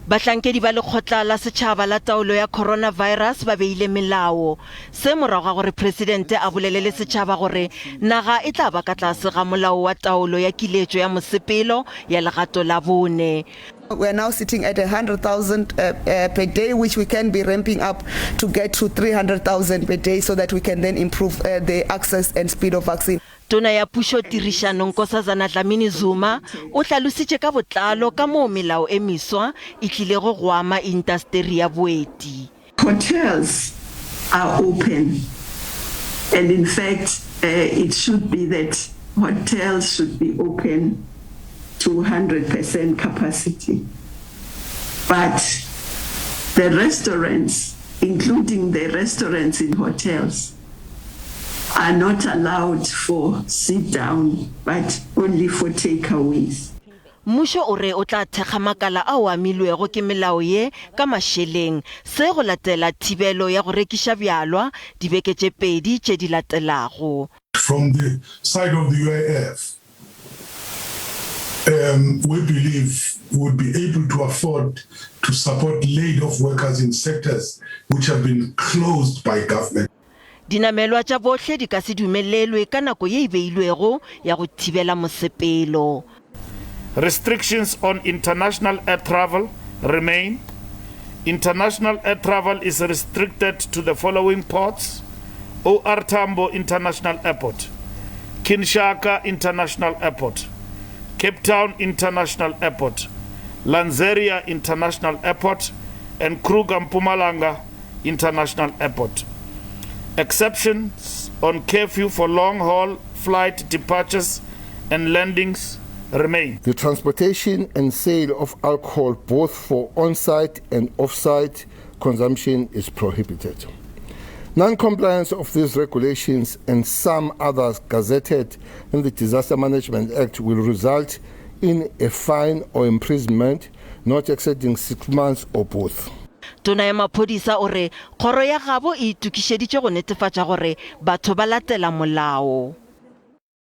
Bahlankedi ba Lekgotla la Setšhaba la Taolo ya Coronavirus ba beile melao. Se morago ga gore Presidente a bolele le setšhaba gore naga e tla ba ka tlase ga molao wa taolo ya kiletšo ya mosepelo ya legato la bone. We are now sitting at 100,000 per day which we can be ramping up to get to 300,000 per day so that we can then improve the access and speed of vaccine. Tona ya Pušo Tirišano Nkosazana Dlamini Zuma o hlalositše ka botlalo ka moo melao e meswa e tlilego go ama intasteri ya boeti. Hotels are open and in fact it should be that hotels should be open to 100% capacity but the restaurants including the restaurants in hotels are not allowed for sit down but only for takeaways. Mmušo o re o tla thekga makala ao amilwego ke melao ye ka mašeleng, se go latela thibelo ya go rekiša bjalwa dibeke tše pedi tše di latelago. From the side of the UIF, um, we believe we would be able to afford to support laid off workers in sectors which have been closed by government. Dinamelwa tša bohle di ka se dumelelwe ka nako ye e beilwego ya go thibela mosepelo. Restrictions on international air travel remain. International air travel is restricted to the following ports, OR Tambo International Airport, Kinshasa International Airport, Cape Town International Airport, Lanseria International Airport and Kruger Mpumalanga International Airport. Exceptions on curfew for long-haul flight departures and landings remain. The transportation and sale of alcohol both for on-site and off-site consumption is prohibited. Non-compliance of these regulations and some others gazetted in the Disaster Management Act will result in a fine or imprisonment not exceeding 6 months or both. Tona ya maphodisa o re kgoro ya gabo e itokišeditše go netefatša gore batho ba latela molao.